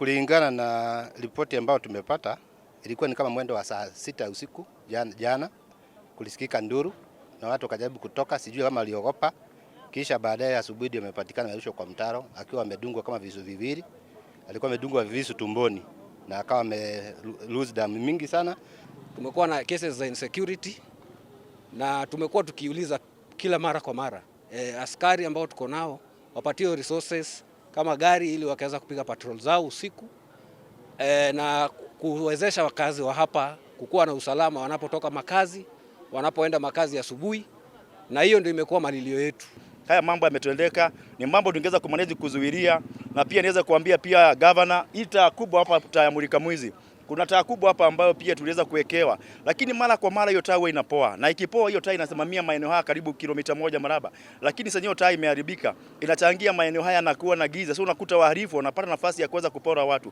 Kulingana na ripoti ambayo tumepata, ilikuwa ni kama mwendo wa saa 6 usiku jana, jana kulisikika nduru na watu wakajaribu kutoka, sijui kama waliogopa. Kisha baadaye asubuhi ndio amepatikana amerushwa kwa mtaro akiwa amedungwa kama visu viwili. Alikuwa amedungwa visu tumboni na akawa ame lose damu mingi sana. Tumekuwa na cases za insecurity na tumekuwa tukiuliza kila mara kwa mara askari ambao tuko nao wapatiwe resources kama gari ili wakaweza kupiga patrol zao usiku na kuwezesha wakazi wa hapa kukuwa na usalama wanapotoka makazi, wanapoenda makazi asubuhi, na hiyo ndio imekuwa malilio yetu. Haya mambo yametendeka, ni mambo tungeweza kumanage kuzuilia, na pia niweza kuambia pia governor, hii taa kubwa hapa, taa ya mulika mwizi, kuna taa kubwa hapa ambayo pia tuliweza kuwekewa, lakini mara kwa mara hiyo taa huwa inapoa, na ikipoa hiyo taa inasimamia maeneo haya karibu kilomita 1 mraba, lakini sasa hiyo taa imeharibika, inachangia maeneo haya na kuwa na giza. So unakuta wahalifu wanapata nafasi ya kuweza kupora watu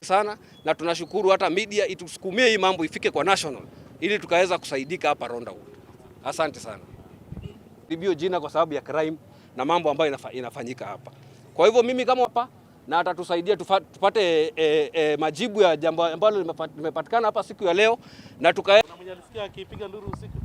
sana, na tunashukuru hata media itusukumie hii mambo ifike kwa national ili tukaweza kusaidika hapa Ronda Ward. Asante sana. Ribio jina kwa sababu ya crime na mambo ambayo inafanyika hapa. Kwa hivyo mimi kama hapa na atatusaidia tupate majibu ya jambo ambalo limepatikana hapa siku ya leo na tuka Na mwenye alisikia akipiga nduru usiku.